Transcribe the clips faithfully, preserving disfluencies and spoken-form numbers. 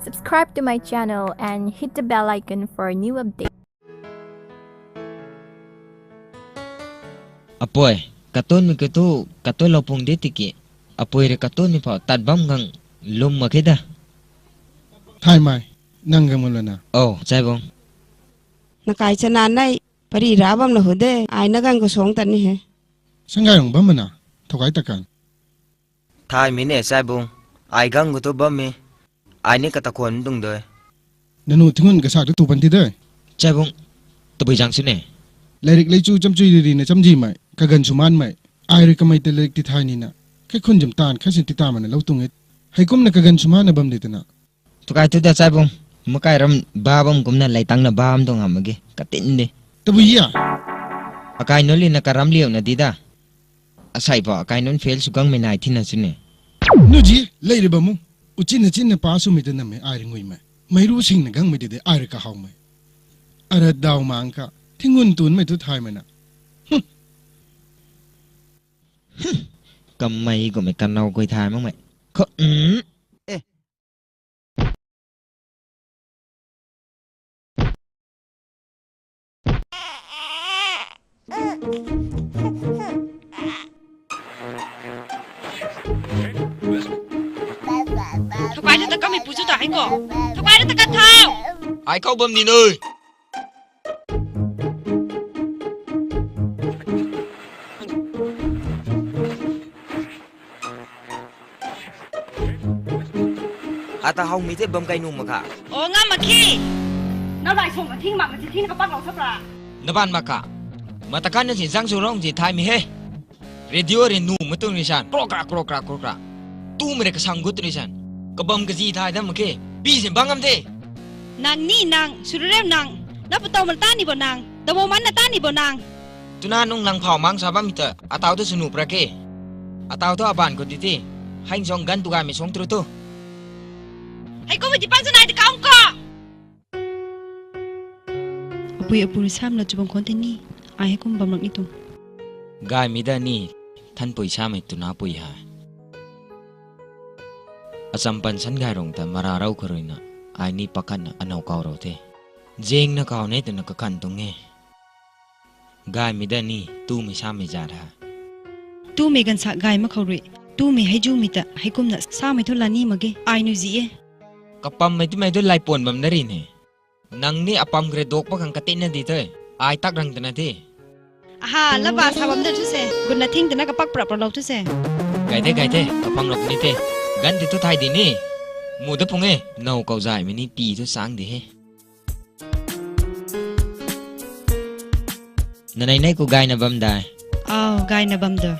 Subscribe to my channel and hit the bell icon for new updates. Apui, katunmei kiu thu, katun lou pung di tiki. Apui rui katunmei phou tat bam gang lum mak khe da. Thaymei, nang gang malana. Oh, Chaibung. Nakai chana nai, pari ra bam la hu de, ai na gang khou suang tat ni he. Sanggai rung bam mana, thokai takan. Thaymei ne Chaibung, ai gang khou tu bam e, ai ni kata khwan tung de. Nanu thingun kasak tu tu pan ti de. Chaibung, tabui zang sw ne. Lairik lei chu chamchui riri na chamzimei, kaganv sw manmei. Ai rui kamei ta lairik ti thay nina. Kaikhun zam taanv, kaisin ti ta mana lou tung e. Heikumna kaganv sw mana bam di tana. Tukai tu da Chaibung, makai ram ba bam kumna lei tangna bam tuang ham mak ge, katin di. Tabui ya? Akai nunc lina karam liuna di da. Asei pa akai nunc fail sw gangmei nai thina sw ne. Nu ji, lei ri bam mu. Uchinna chinna pa swmei ta nammei ai ri nguimei. Meiru singna gangmei di de ai ri kahawmei. Arat daw mang ka, thingun tunmei tu thaymei na. Hmm. Hmm. Kamei kumei kanau koi thay makmei. Kho, mm. Eh. Thukai ta ta kamei pu chu ta hei ko. Thukai ta ta ka thau. Ai khou bam ni nui. Ata hawmei the bam kai nu mak kha. O, ngam mak khe. Na zai sung ka thing mak ka chi thing ka pak lou sap ra. Na ban mak kha. Mata kan na si zang su rong si thaymei he. Radio ri nu ma tung ri san. Krok kra, krok kra, krok kra. Tumei ri kasang gut ri san. Kabam kazi thay dam mak khe. Bi sin bang ngam the. Nang ni nang, sururem nang. Na putau mal ta ni bo nang. Dabo man na ta ni bo nang. Tuna nung lang phau mang sa bammei ta, atau tu sunu pra ke. Atau tu aban khou di the. Hei nsuang ganv tu gaymei suang tru tu. Hei kum di pan sa nai di kaung ko. Apui apu rui sam la chubang khon te ni. Ai hei kum bam rak ni tuang. Gaymei da ni, thanpui samei tuna pui ha. Acham pan san gay rung ta mara rau kha ruina, ai ni pakhatna anau kau rau the. Zengna kau ne twna kakan tuang e. Gaymei da ni, tumei samei zat ha. Tumei gansa gay mak khou rui, tumei hei zumei ta, hei kumna samei thu la ni mak ge, ai nu zi e. Kapammei twmei tu laipuan bam na ri ne. Nang ni apam kre dok pa khang katinna di the, ai tak rang twna the. Aha, laba sa bam da thu se, gunna thing twna kapak prap prap lou thu se. Gay the, gay the, kapang rap ni the. Ganv ti thu thay di ni. Mu da pung e, nou kau zaymei ni pi thu sang di he. Nanei nei ku gayna bam dai. Au, gayna bam do.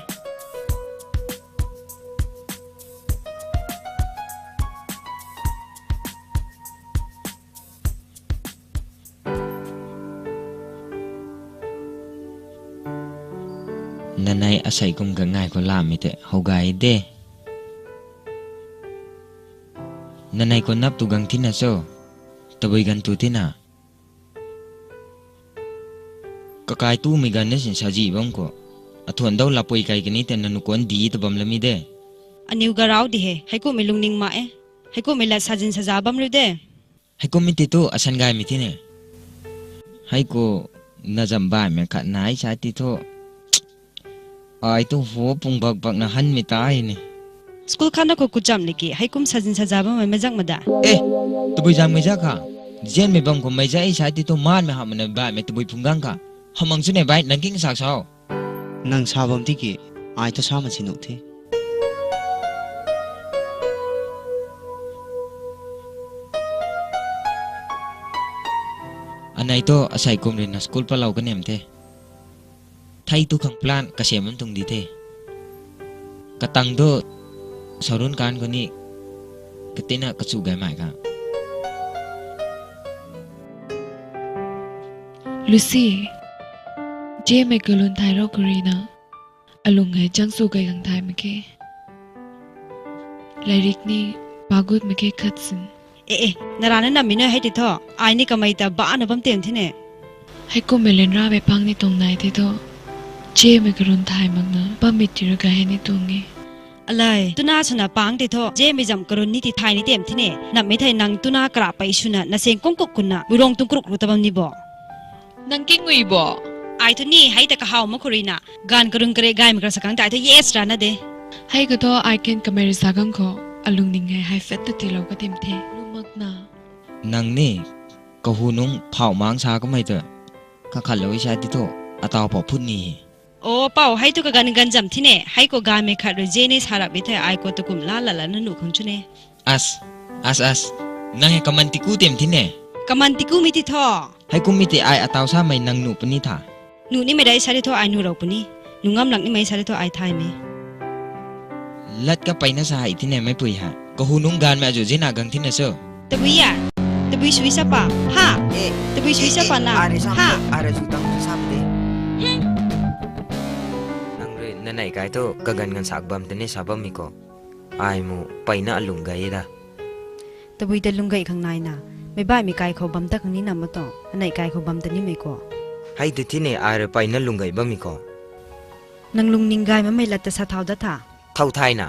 Nanei asei kum gangngai khou lamei tei how gay de. Nanei khou nap tu gang thina cho, tabui ganv tu thina. Kakai tumei ganv na sin sazi bam khou, athuan dau lapui kai kani tei nanu kuan di ta bam lami de. Aniw garau di he, heikumhmei lungning ma e, heikumhmei lat sazin saza bam riu de. Heikumhmei ti tu asan gaymei thine. Heiku na zam baihmei khat nai sa ti thu. Ai tu hu pung bak bakna hanmei ta ni. School khatna khou kucham liki, heikum sazin saza bammei mazak ma da. Eh, tabui zangmei zak kha. Zianmei bam khou mei zak e sa ti thu manmei hamhna baihmei tabui phung gang kha. Hamang chune bai, nang king sak sao. Nang sa bam tiki, ai ta sa ma si nuh the. Anei tu asei kum ruina school palou kanem the. Thei tu khang plan kasem bam tuang di the. Katang tu sarun kan khou ni katina kachu gaymei kha. Lucy, Jemei kalun thay rau karina, alung hei chang su kai gang thay mak khe. Lairik ni pagut mak khe khat sin. E, e, narana namei na hei ti tho, ai ni kamei ta bana bam tem thine. Heikumhmei lun ramei pang ni tuang nai ti tho, Jemei kalun thay makna bammei ti rui gay hei ni tuang e. Alai, tuna swna pang tei thu, je mei zam karun ni ti thay ni tem thine. Nammei thei nang tuna kara pei swna, na seng kung kuk kunna, buirong tung kruk ru ta bam ni bo. Nang kingui bo. Ai thu ni, hei ta kahaw mak khou rui na. Ganv karun kare gaymei kara sa kang tei ai thu yes rana de. Hei khou thu ai ken kamei rui sa kang khou, alungning hei hei phet ta tiilou ka tem the. Lumakna. Nang ni, kahu nungc phauh mang sa kamei tu. Kakhatlou i sa ti thu, ataw pou phut ni. O, pou, hei thu kaganv ganv zam thine, hei khou gaymei khat rui je ni sa rap i thei ai khou tu kum la la la na nuh khang chu ne. As, as, as. Nang hei kaman tiku tem thine. Kaman tiku mi ti tho. Hei kum mi ti ai ataw samei nang nuh puni tha. Nuh nimei dai sa di tho ai nuh rou puni. Nuh ngam lak nimei sa di tho ai thay me. Lat ka peyna sa hei thine meipui ha. Kahu nungc ganvmei azu zina gang thina cho. Tabui ya? Tabui sui sa pa? Ha? Eh, tabui sui sa pa na? Are sa ha? Are zu tang sa de. Nang rui nanei kai thu kaganv ganv sak bam tani sa bam mi ko. Ai mu peyna alung gay da. Tabui ta lung gay khang nai na. Meic baihmei kai khou bam ta khang ni na ma to. Anei kai khou bam ta nimei ko. Hei tu thine ai rui peyna lung gay bam mi ko. Nang lungning gay mamei lat ta sa thau da tha. Thau thay na.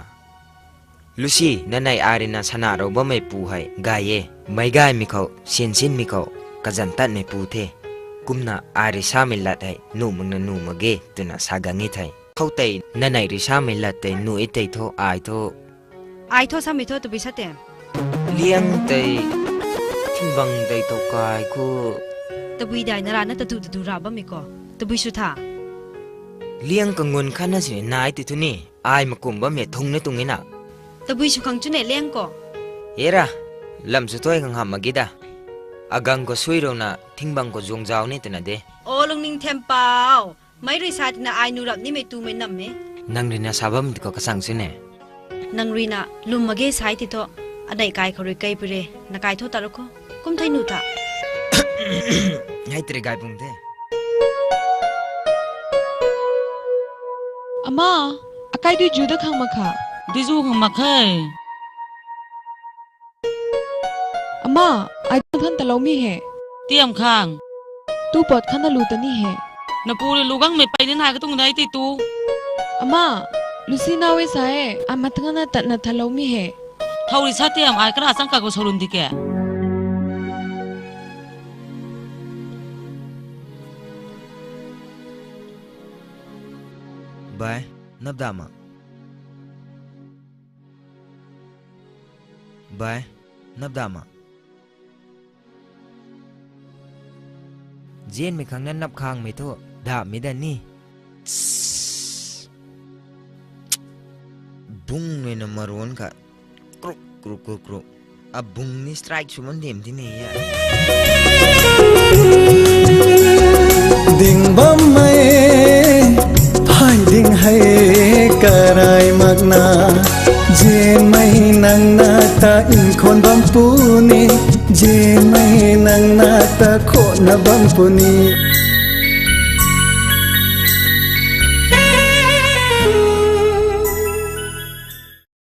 Lucy, nanei ai rui na sana rou bammei pu hei gay e. Meic gaymei khou, sinsinmei khou, kazanc tatmei pu the. Kumna ai rui samei lat hei nuh makna nuh mak ge twna sa gang e thei. Khou tei nanei rui samei lat tei nuh e tei thu ai thu. Ai thu samei thu tabui sa te. Liang tei, thingbang tei thu kai khu. Tabui dai na rana tatu tatu ra bammei ko. Tabui sw tha. Liang kangun khatna sini nai ti thu ni. Ai makum bammei thung na tung e na. Tabui sw khang chu ne Liang ko. Era, lam sw tuai khang hamh mak ge da. Agang khou sui rou na, thingbang khou zuang zau ni twna de. O lungning them pou. Meic rui sa tina ai nuh rap nimei tumei nam e. Nang rui na sa bam ti khou kasang sw ne. Nang rui na lwm mak ge sai ti thu, anei kai khou rui kei pui re, na kai thu ta rou kho. Kum thei nuh tha. Hei tiri gay pung the. Ama, akai dui zu da khang mak kha. Dui zu khang mak khe. Ama, ai tang than talou mi he. Tiam khang. Tu pot khatna lu ta ni he. Na pu rui lu gangmei pey ni nai katuang dai tei tu. Ama, Lucy na e sa e, ai mat khatna tatna thalou mi he. Thow rui sa tiam ai kara chang ka khou sa run di ke. Bai, nap dam ma? Bai, nap dam ma? Zianmei khang na nap khangmei thu, dahmei da ni. Bung nui na maruan kha. Kruk, kruk, kruk, kruk. Abung ni strike sw man dem ti ni e. Ding bammei, phay ding hei karai makna. Zianmei nang na ta nkhawn bam puni, zianmei nang na ta khwanna bam puni.